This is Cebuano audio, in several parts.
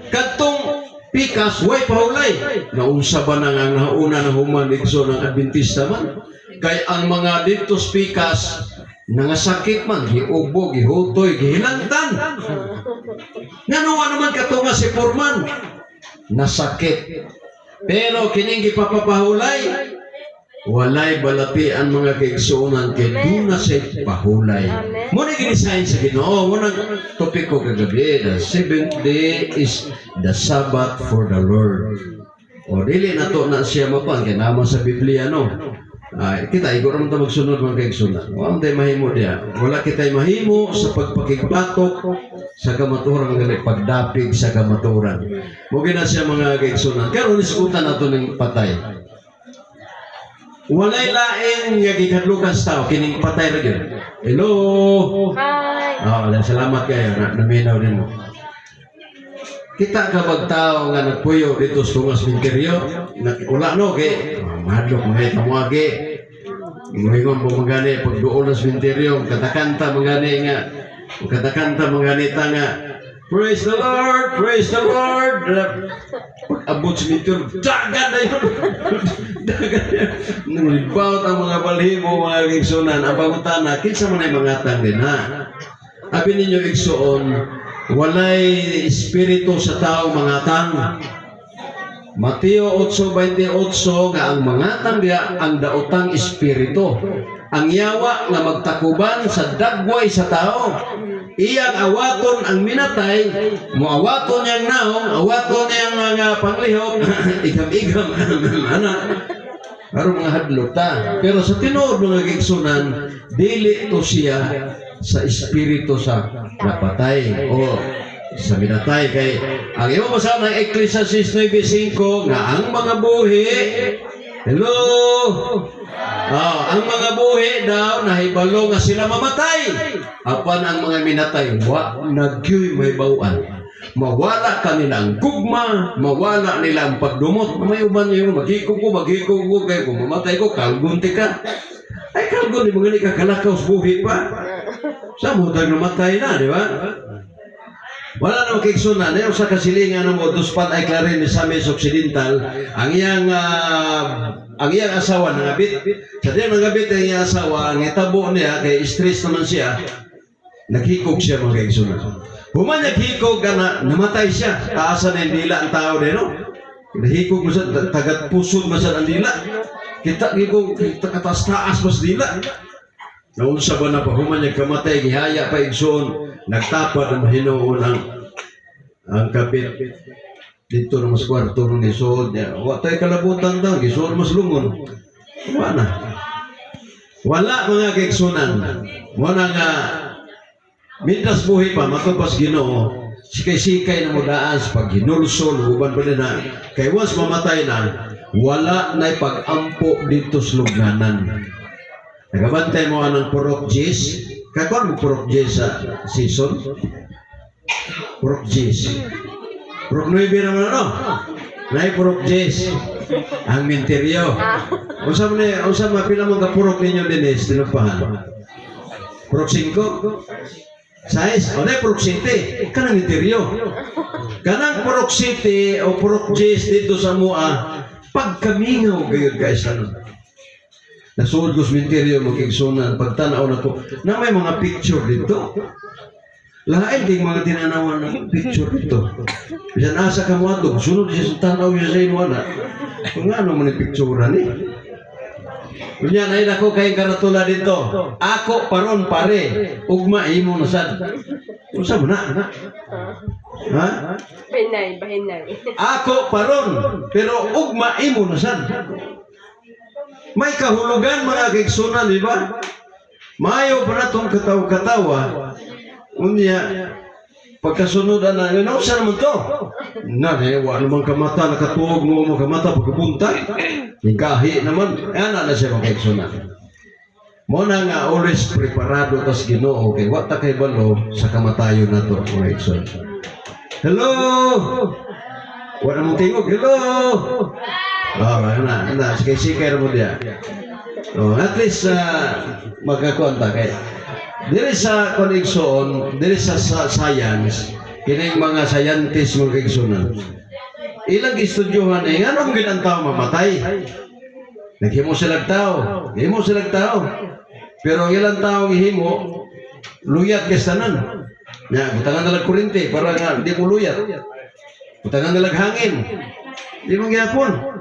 Kadtong pikas way pahulay. Naunsa ba na nga ang nauna na human, igsoon, ng Adventista man? Kay ang mga dito pikas nangasakit man, giubo, gihutoy, gihilantan. Ngano naman kato nga si Foreman nasakit? Pero kining gipapapahulay, walay balatian, mga kaigsuonan, kay duna say pahulay. Amen. Mo ni gidesign sa Ginoo. Mo nang topic ko kagabi, the seventh day is the Sabbath for the Lord. O dili na to na siya mapan kay naman sa Biblia, no. Ay, kita igor naman ta magsunod, mga kaigsuonan. Wala tay mahimo diya. Wala kitay mahimo sa pagpakigbatok sa kamatuoran nga pagdapig sa kamatuoran. Mo gina siya, mga kaigsuonan. Karon isgutan nato ning patay. Walay lain nga gikadlukan sa tao kining patay ra gyud. Hello. Hi. Oh, salamat kayo na naminaw din mo. Kita ka bag tao nga nagpuyo dito sa tungas minteryo? Wala, no, kay mahadlok mga kamuagi. Muingon po magani pag duol na sa minteryo, katakanta magani nga, katakanta magani ta nga, "Praise the Lord, praise the Lord." Pag abot sa minteryo, dagan na yun. Dagan na yun. Nalibawt ang mga balhibo, mga kaigsuonan. Ang pangutana, kinsa man ay mangatang din ha? Abi ninyo, igsoon, walay espiritu sa tao mangatang. Mateo 8:28 nga ang mangatang diya ang daotang espiritu. Ang yawa nga magtakuban sa dagway sa tao. Iyang awaton ang minatay, moawaton niyang naong, awaton niyang mga panglihok, igam-igam, ana. Aron mga hadlok ta. Pero sa tinuod, mga kaigsuonan, dili to siya sa espiritu sa napatay o sa minatay, kay ang imo basa ng Ecclesiastes 9:5 nga ang mga buhi, hello, ah, ang mga buhi daw nahibalo nga sila mamatay, apan ang mga minatay wa na gyoy mahibaw-an. Mawala kanila ang gugma, mawala nila ang pagdumot. May uban yung maghikog ko, maghikog ko, kay kung mamatay ko, kalgunti ka. Ay, kalgon, di mga ka kalakaw sa buhi pa. Sa mo namatay na, di ba? Wala na kaigsuonan. Eh, sa kasilingan ng Duspan ay Clarin Misamis Occidental, ang iyang asawa nangabit. Sa diyang nangabit ang iyang asawa, ang itabo niya, kay stress naman siya, naghikog siya, mga kaigsuonan. Human naghikog ka na, namatay siya. Taasan na yung dila ang tao din, no? Nahikog mo sa tagat pusod mo sa ang dila. Kita giko kita kataas-taas mas dila. Naunsa ba na pa human niya kamatay, gihaya pa, igsoon, nagtapad ang mahinuon ang kapit dito na mas kwarto nung isuod niya. Wa tayo kalabutan daw, gisuod mas lungon. Wala na. Wala, mga kaigsuonan. Wala nga, mientras buhi pa, matupas Ginoo, sikay-sikay na mo daan sa paghinulsol, uban pa din na, kay once mamatay na, wala na pag-ampo dito sa lugnanan. Nagabantay mo anang Purok Jis? Kakuan mo Purok Jis sa season? Purok Jis. Purok 9 naman, ano? Nay Purok Jis. Ang minteryo. Unsa man ni, unsa man pila mo ka purok ninyo dinis tinupahan? Purok 5? Sais? O na Purok City. Kanang minteryo. Kanang Purok City o Purok Jis dito sa Mua, pagkamingaw gayud guys ano. Nasuod ko sa minteryo, mga kaigsuonan, pagtanaw na ko, na may mga picture dito. Lain ding mga tinanawan ng picture dito. Bisan asa ka mo ato, sunod siya sa tanaw siya sa imo na. Kung ano man yung picture ni. Unya na ako kay karatula dito. Ako paron pare, ugma imo na sad. Unsa man na? Ha? Bahinay, bahinay. Ako paron, pero ugma imo na sad. May kahulugan, mga kaigsuonan, di ba? Maayo pa na itong katawa-katawa. Unya, pagkasunod na, ano sa naman to? Na, eh, wa naman kamata, nakatuog mo mo kamata pagkapunta. Gahi naman, ana na siya, mga kaigsuonan. Mo na nga always preparado tas Ginoo kay wa ta kay balo sa kamatayon nato, mga igsoon. Hello. Wa na mong tingog. Hello. Oh, ana, ana, sige sige mo diya. Oh, at least magkakuan ta kay diri sa kuan, igsoon, diri sa science, Kining mga scientist, mga kaigsunan. Ilang gistudyohan eh, nganong gid ang tao mamatay? Naghimo silang tao, himo silang tao. Pero ang ilang tao gihimo, luyat kay tanan. Ya, butangan na lang kuryente para nga di mo luyat. Butangan na lang hangin. Di mo gyapon.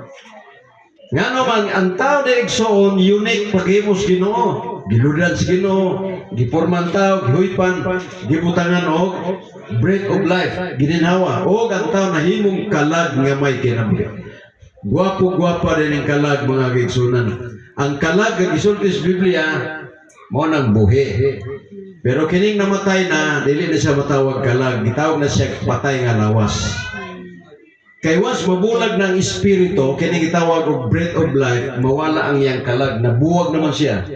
Nga naman, ang tao na igsoon, unique paghimos Ginoo. Giludan sa Ginoo, giporman tao, gihuypan, gibutangan og breath of life, gininhawa. Og ang tao nahimong kalag nga may kinabuhi. Gwapo-gwapa din ang kalag, mga kaigsunan. Ang kalag nga gisulti sa Biblia, mao nang buhi. Pero kining namatay na, dili na siya matawag kalag, gitawag na siya patay nga lawas. Kay once mabulag ng espiritu, kini gitawag og breath of life, mawala ang iyang kalag, nabuwag naman siya.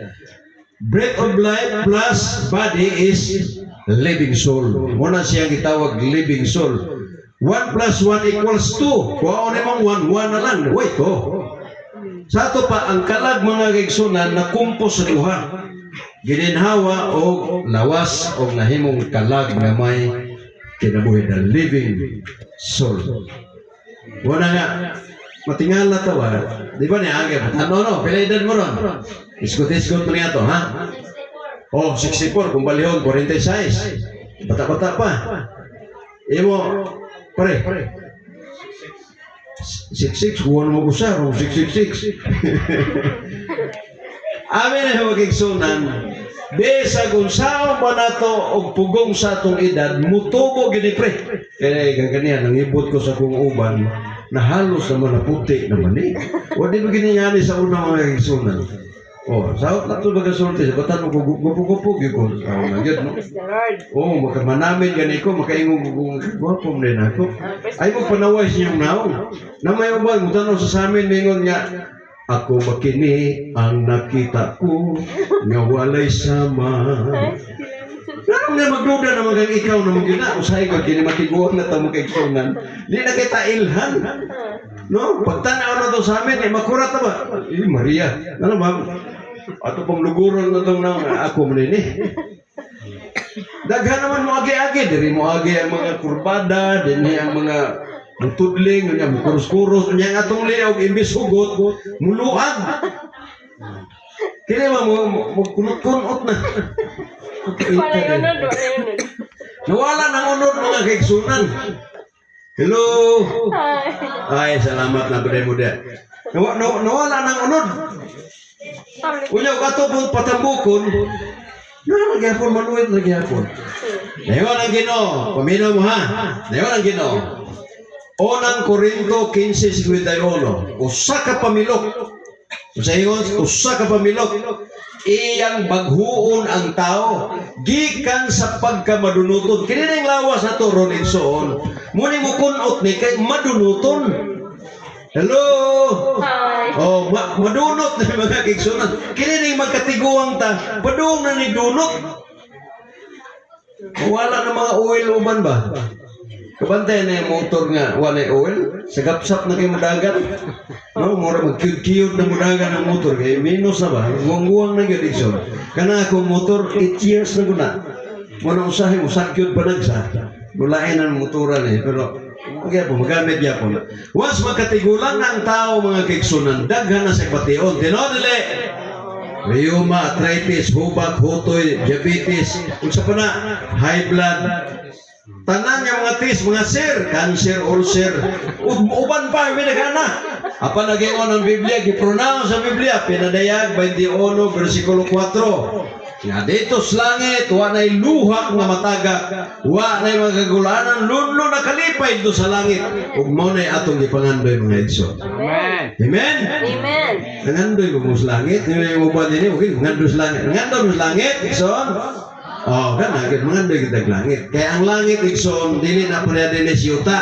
Breath of life plus body is living soul. Muna siya gitawag living soul. 1 plus 1 equals 2. Kuha ni mong 1, 1 na lang. Wait, oh. Sa ato pa, ang kalag, mga kaigsunan, nakumpos sa duha. Gininhawa og lawas og nahimong kalag nga may kinabuhi, the living soul. Wala nga, matingala ta ba? Di ba niya, age? Ano, no? Pila edad mo ron? Iskot-iskot mo niya to, ha? Oh, 64, kung balihon, 46. Bata-bata pa. Imo, pare. 66, kuha na mo ko sa, 666. Amin na magigsunan, bisag unsaon pa nato og pugong sa atong edad, mutubo gini, pre. Kaya kaganihan, nangibot ko sa kong uban, na halos naman na puti naman eh. O di ba giningani sa una, mga kaigsunan? Oh, sa na to baga sulti sa batan mo gupo-gupo gyud ko sa una gyud, no. Praise the Lord. Oh, makamanamin gani ko, makaingong kung gwapo mo din ako. Ay mo panaway sa inyong naong. Na may uban, mutanaw sa amin, mingon nga, "Ako ba kini ang nakita ko nga walay sama?" Pero nga magduda naman kang ikaw na magina, usahay ko, kini matiguang na tamo kay igsunan. Di na kita ilhan. No, pagtanaw na to sa amin, eh, makurat na ba? Eh, Maria, ano ba? Ato pang luguron na itong naong, ako man ini. Daghan naman mo agi-agi, diri mo agi ang mga kurbada, dinhi ang mga mutudling, unya mo kuros-kuros, unya ang atong liog imbis hugot, muluag. Kini ba mo kunot-kunot na. Wala yun, wala yun. Nawala ng unod, mga kaigsunan. Hello. Hi. Ay, salamat na ba mo de. Nawala ng unod. Unya kato po patambukon. Na gyapon maluwit na gyapon. Nayon ang Ginoo. Paminaw mo ha. Nayon ang Ginoo. Unang Korinto 15:51. Usa ka pamilok. Sa ingon, usa ka pamilok. Iyang baghuon ang tao gikan sa pagkamadunuton. Kini na yung lawas na to ron igsoon. Muni mo kunot ni kay madunuton. Hello. Hi. Oh, madunot na mga kaigsunan. Kini ni magkatiguang ta, padung na ni dunot. Wala na mga oil uban ba? Kabantay na yung motor nga wala yung oil, sagapsap na kayo mudagan. No, mura magkiyod-kiyod na mudagan ang motor kay minus na ba? Guwang-guwang na gyud, igsoon. Kana akong motor 8 years na guna. Mo na usahay mo sakyod pa nagsa. Mulain ang motoran eh, pero okay po, magamit gyapon. Once magkatigulang na ang tao, mga kaigsunan, daghan na sa bation. Tinuod dili? Rheuma, arthritis, hubak, hutoy, diabetes, unsa pa na, high blood, tanan nga mga tis, mga sir, cancer, ulcer, uban pa, may nagana. Apan nagingon ang Biblia, gipronounce sa Biblia, Pinadayag 21, versikulo 4. Nga dito sa langit, wa na'y luhak nga matagak, wa na'y mga kagulanan, lunlo na kalipay dito sa langit. Ug mao na'y atong gipangandoy, mga igsoon. Amen. Amen? Amen. Nangandoy ko mo sa langit, hindi mo uban din, okay, mangandoy sa langit. Nangandoy mo sa langit, igsoon? Oh, kana, gid mangandoy kita langit. Kaya ang langit, igsoon, dili na pareha dinhi sa yuta.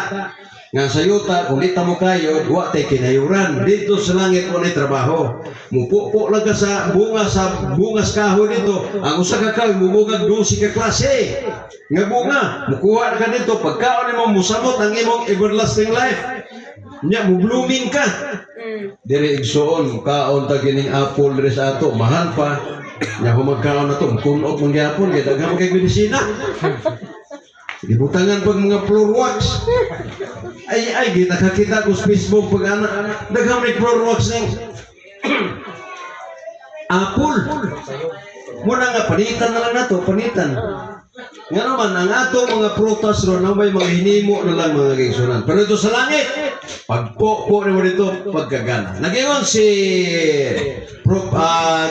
Nga sa yuta, kung di ta mo kayo, wa tay kinayuran. Dito sa langit, wa trabaho. Mupupo lang ka sa bunga sa kahoy dito. Ang usa ka kahoy, mubungag 12 ka klase nga bunga. Mukuha ka dito, pagkaon nimo musamot ang imong everlasting life. Nya, mo blooming ka. Dire, igsoon, kaon ta kining apple dire sa ato, mahal pa. Nya kung magkaon na to, kunot man gyapon kay daghan man kay medisina. Gibutangan pag mga floor wax. Ay ay kita kakita ko sa Facebook pag ana daghang may floor wax ning Apple. Muna nga panitan na lang nato, panitan. Nga naman, ang ato mga prutas ron, ang may mga hinimo na lang, mga kaigsunan. Pero ito sa langit, pagpo po nimo dito, pagkagana. Nagingon si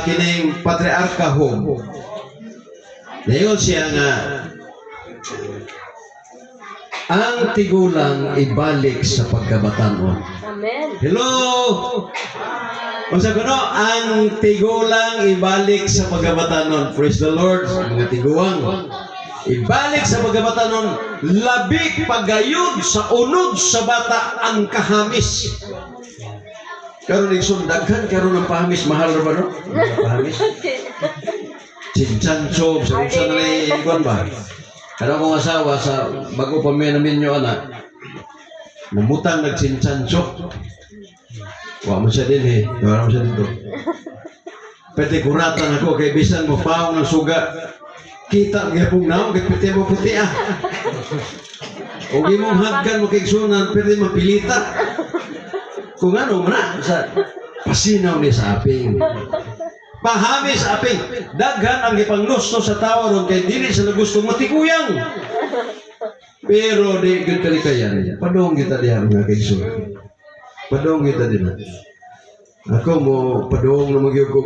kining Patriarka Home. Nagingon siya nga, ang tigulang ibalik sa pagkabataon. Amen. Hello! Unsa kuno ang tigulang ibalik sa pagkabatanon? Praise the Lord, mga tiguang. Ibalik sa pagkabatanon, labi pagayod sa unod sa bata ang kahamis. Karon igsoon, daghan karon ang pahamis, mahal ra ba, no? Mga pahamis. Chinchancho, sa unsa na ni kuan ba? Karon akong asawa sa bago pa mi naminyo ana. Namutang nagchinchancho. Wa man siya din eh. Wala man siya dito. Pwede kuratan ako kay bisan mo paong ng suga. Kita ang gyapong naong kay pwede mo puti ah. O imong hagkan mo kay igsunan, pwede mapilita. Kung ano man na, sa pasinaw ni sa aping. Pahamis aping. Daghan ang gipanglusto sa tawo ron kay dili sila gusto matikuyang. Pero di gyud kalikayan. Padung kita diha, mga kaigsunan. Padung kita din. Ako mo padung na magyug ko.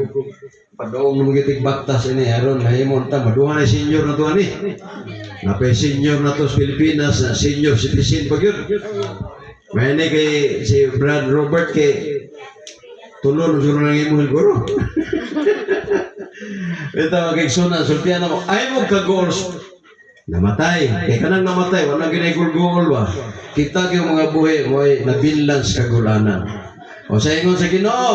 Padung na magyug baktas ini aron mahimon ta maduha na senior na to ani. Napay senior na to sa Pilipinas na senior citizen pa gyud. May ni kay si Brad Robert kay tulon siguro nang imo siguro. Ito mga kaigsunan, sultian ako, ay mo ka-goals. Namatay. Kay kanang namatay, wala ginay-goal ba? Kita yung mga buhi mo ay nabinlan sa kagulanan. O sa ingon sa Ginoo,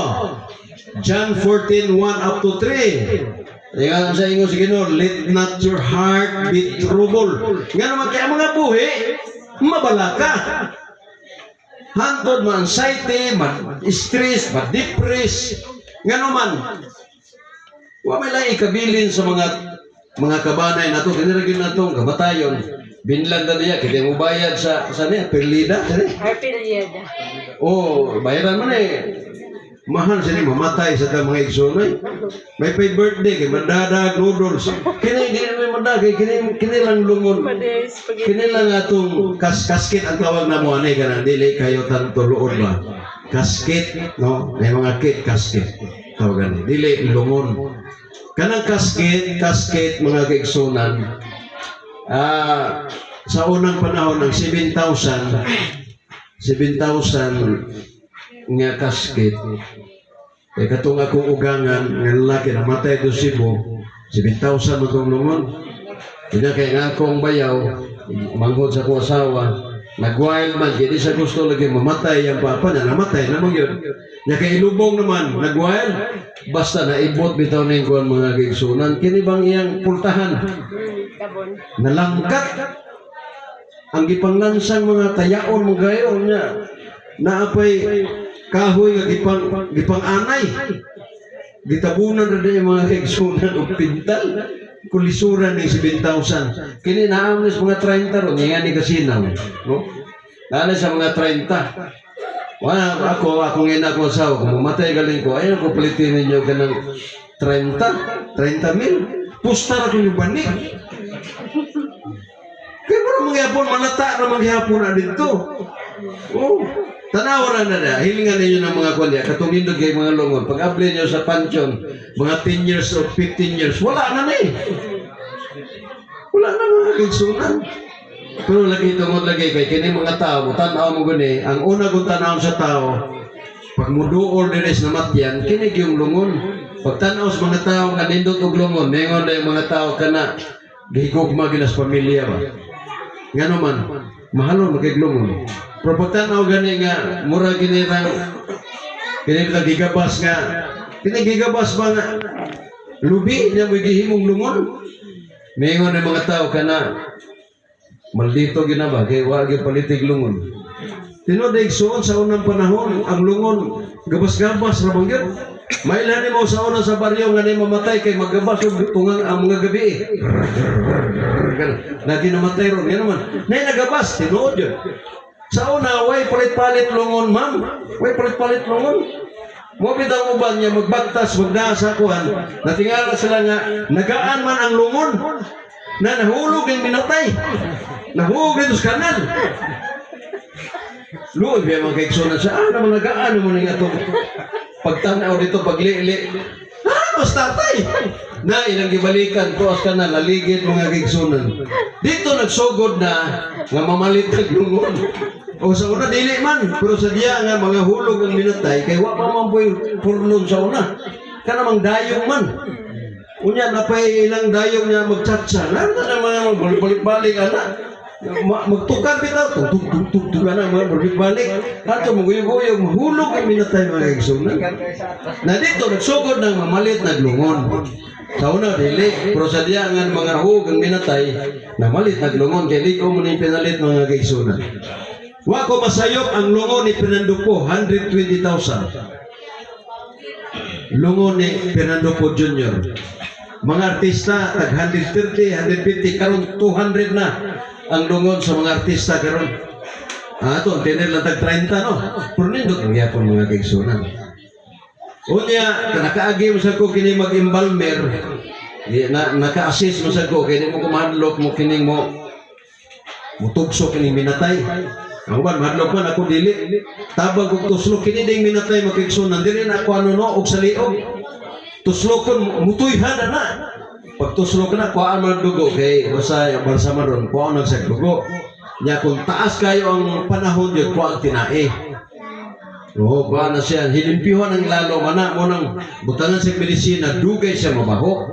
John 14:1 up to 3. Ingon sa ingon sa Ginoo, "Let not your heart be troubled." Nga naman kaya mga buhi, mabalaka. Hantod ma-anxiety, ma-stress, ma-depress. Nga naman, wa may lang ikabilin sa mga kabanay nato, kinira gyud nato kamatayon. Binlan na niya, kaya mo bayad sa niya, perlida, sa niya. Arpilieda. Oh, bayaran mo na eh. Mahal sila mamatay sa ta mga igsoon eh. May pay birthday kay mandadag noodles. Kini di na may mandag kay kini kini lang lungon. Kini lang atong kasket ang tawag na mo ani kanang dili kayo tanto luod ba. Kasket, no? May mga kit kasket. Tawag ani. Dili lungon. Kanang kasket, kasket, mga kaigsunan. Sa unang panahon ng 7,000 7,000 nga kasket. Eh katong akong ugangan nga lalaki namatay do Cebu, 7,000 man tong lungon. Kanya kay nga akong bayaw, manghod sa akong asawa, nag-wild man, kaya di sa gusto lagi mamatay ang papa niya, namatay naman yun. Nya kay ilubong naman, nag-wild, basta naibot bitaw na yung kuwan, mga kaigsunan, kini bang iyang pultahan, Tabon. Nalangkat, ang gipanglansang mga tayaon mo gayon niya, naapay kahoy nga gipang anay. Gitabunan ra yung mga kaigsunan og pintal. Kulisuran ni 7,000. Kini naam ni sa mga 30 ron, nga ni kasinaw. No? Naa sa mga 30. Wala, ako, akong ina ko asawa, kung mamatay galing ko, ayun ko palitin ninyo kanang 30, 30 mil. Pustar ako yung banik. Kaya mo mangyapon, malata na mangyapon na dito. Oh, tanawa na na na. Hilingan ninyo ng mga kwan niya. Katong nindot kay mga lungon. Pag apply nyo sa pension, mga 10 years or 15 years, wala na na eh. Wala na, mga kaigsunan. Pero lagi tungod lagi kay kini mga tao, tanaw mo gani, ang una kong tanaw sa tao, pag muduol diri sa namatyan, kini yung lungon. Pag tanaw sa mga tao nga nindot og lungon, ningon na yung mga tao kana gihigugma gina sa pamilya ba. Nga naman, mahalon makiglungon. Pero pag tanaw gani nga, mura gini rang, kini bitang gigabas nga, kini gigabas ba nga, lubi niya mo gihimong lungon. Ningon ang mga tao kana, maldito gina ba, kay wa gyud palitig lungon. Tinuod, igsoon, sa unang panahon, ang lungon, gabas-gabas ra bang yun. Mailhan mo sa una sa baryo nga ni mamatay kay magabas og tungang ang mga gabi eh. Na ginamatay ron nga naman. Nay nagabas tinuod yun. Sa una way palit-palit lungon, ma'am. Way palit-palit lungon. Mo bitaw uban niya magbagtas magnaa sa kuan. Natingala sila nga nagaan man ang lungon. Na nahulog ang minatay. Nahulog dito sa kanal. Luoy biya mga kaigsunan siya. Ah, naman nagaan mo nga itong pagtanaw dito, paglili. Ah, mas tatay! Na ilang gibalikan, tuas ka na, laligid mga kaigsunan. Dito nagsugod na nga mamalit ang lungon. O sa una, dili man. Pero sa diya nga mga hulog ang minatay, kay wa pa man po'y purlon sa una. Kanamang dayong man. Unya, napay ilang dayong niya magtsatsa. Naroon na mga balik-balik, ana. Magtukar bitaw, tung tung tung tung tung ana, mga balik-balik. Ato maguyog-uyog, mahulog ang minatay mga kaigsunan. Na dito, nagsugod ng mamalit naglungon. Sa una, dili. Pero sa diya nga mga hug ang minatay, namalit naglungon. Kay liko mo na yung pinalit mga kaigsunan. Wa ko masayop ang lungon ni Fernando Poe, 120,000. Lungon ni Fernando Poe Jr. Mga artista, tag 130, 150, karon 200 na ang lungon sa mga artista karon. Ah, ito, ang tinir lang tag 30, no? Pero nindot ang yapon mga kaigsunan. Unya, nakaagi mo sa ko kini mag-embalmer, di, na, naka-assist mo sa ko, kini mo kumahadlok mo kining mo mutugso kining minatay. Ang uban, mahadlok man ako dili. Tabang kog tuslok kini ding minatay makigsunan, dili na ako ano no, og sa liog. Tuslokon, mutuyhan na na. Pag tuslok na, kuhaan man ang dugo. Kay, basta, basta man ron, kuhaan ang sa dugo. Nya, kung taas kayo ang panahon yun, kuhaan ang tinae. Oo, kuhaan na siya. Hilimpyuhan ang lalo, mana mo nang butangan sa medisina, dugay siya mabaho.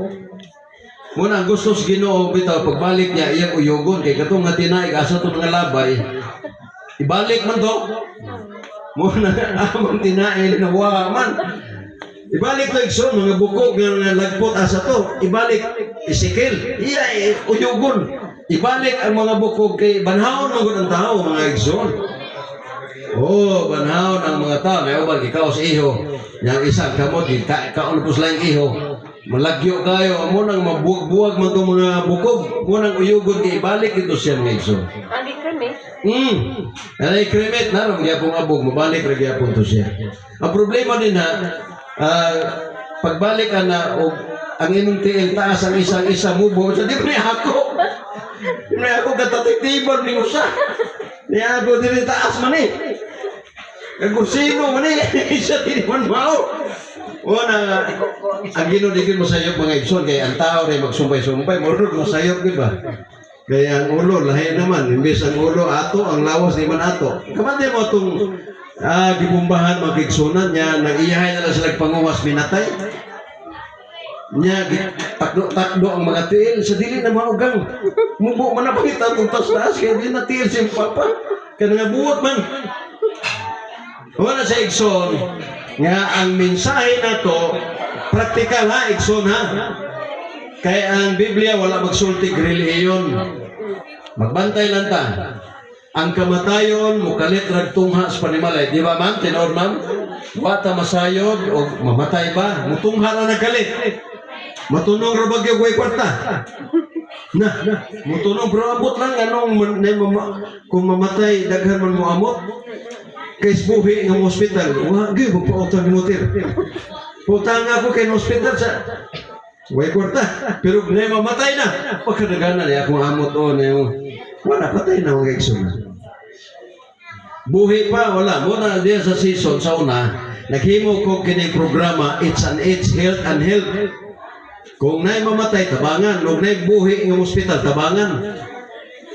Muna ang gusto sa Ginoo bitaw pagbalik niya iyang uyugon kay katong nga tinaig asa to nga labay. Ibalik man to. Muna among tinail na wa man. Ibalik to igsoon mga bukog nga lagpot asa to. Ibalik isikil. Iya eh, uyugon. Ibalik ang mga bukog kay banhaon man gud ang tao mga igsoon. Oh, banhaon ang mga tao. May uban gikaos iho. Yang isang kamot ka kaon pus lang iho. Malagyo kayo amo nang mabuwag-buwag man tong mga bukog. Mo nang uyugon kay ibalik ito siya mga igsoon. Ang cremate. Ay cremate na ron gyapon abog mabalik ra gyapon to siya. Ang problema din ha, ah, pagbalik ana og ang imong tiil taas ang isang isa mubo sa di man ako. Di man ako katatiktiban ni usa. Ni ako dili taas man eh. Kagusino man eh. Isa di man mao. Una, ang Ginoo di gyud mosayop mga igsoon kay ang tao ray magsumpay-sumpay, murag mosayop di ba? Kaya ang ulo lahi naman, imbes ang ulo ato, ang lawas di man ato. Kamantay mo atong gibumbahan mga igsunan niya, nag-iyahay na lang sila panguwas minatay. Nya takdo-takdo ang mga tiil sa dili na maugang. Mubo man na pangita itong taas kaya di na tiil si papa. Kaya nga buot man. Wala sa igsoon nga ang mensahe na to praktikal ha igsoon ha. Kaya ang Biblia wala magsulti relihiyon. Magbantay lang ta. Ang kamatayon mukalit rag tungha sa panimalay. Di ba ma'am? Tinuod ma'am? Wa ta masayod o mamatay ba? Mutungha ra nagkalit. Matunong ra bagyo way kwarta. Na, mutunong pero abot lang anong man, na, mama, kung mamatay daghan man mo amot. Kay buhi nga mo hospital, wa gyud magpautang ni motir. Putang ako kay no hospital sa way kwarta. Pero na mamatay na. Pagkadagana niya akong amot o na yung wala patay na mga igsoon. Buhi pa wala mo na diya sa season sa una naghimo ko kini programa It's an It's Health and Health. Kung naay mamatay tabangan, ug naay buhi nga hospital tabangan.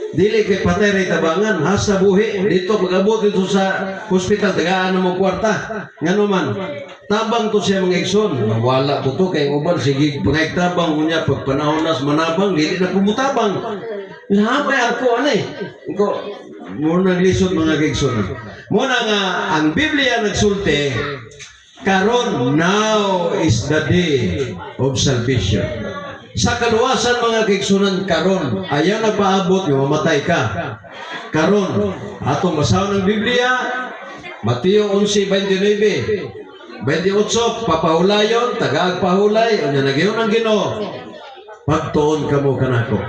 Dili kay patay ray tabangan, hasta buhi dito pag-abot dito sa hospital tagaan mo kwarta. Ngano man tabang to siya mga igsoon, wala to to kay uban sige pangaytabang unya pag panahon nas manabang dili na pumutabang. Nahamay ako ani. Ko mo nang lisod mga igsoon. Mo na nga ang Biblia nagsulti karon, now is the day of salvation. Sa kaluwasan mga kaigsunan karon, ayaw na paabot nga mamatay ka. Karon, atong basahon ng Biblia, Mateo 11:29. 28, papahulayon, tagaag pahulay, unya nagyon ang Ginoo, "Pagtuon kamo kanako."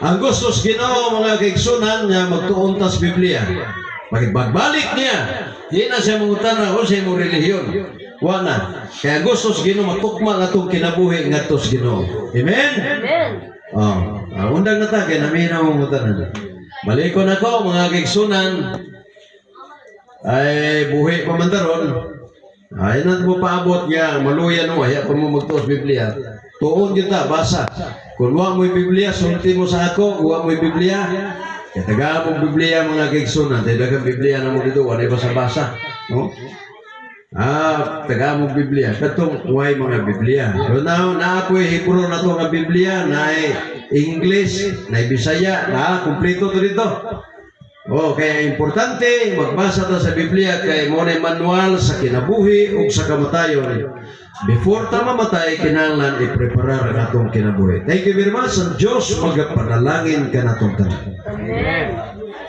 Ang gusto sa Ginoo, mga kaigsunan, nga magtuon tas Biblia. Pagbalik niya, di na siya mangutana o sa imong relihiyon. Wa na. Kaya gusto sa Ginoo matukma ang atong kinabuhi ngadto sa Ginoo. Amen? Amen. Oh, undang na ta kay naminaw mo mutanan. Balikon ako, mga kaigsunan, ay buhi pa man taron. Ay na mo paabot nga maluya no ay pa mo magtuos Biblia. Tuon gyud ta, basa. Kung wa mo'y Biblia, sulti mo sa ako, wa mo'y Biblia. Kaya taga mong Biblia, mga kaigsunan, tayo daghang Biblia na mo dito, wala basa-basa. No? Taga mong Biblia. Katong way mga Biblia. So now, na ako'y Hebrew na to nga Biblia, na English, na Bisaya, na kumpleto to dito. Oh, kaya importante magbasa ta sa Biblia kay mo na manual sa kinabuhi ug sa kamatayon. Before ta mamatay, kinahanglan ipreparar ang atong kinabuhi. Thank you very much. Ang Diyos magapanalangin kanatong tanan. Amen.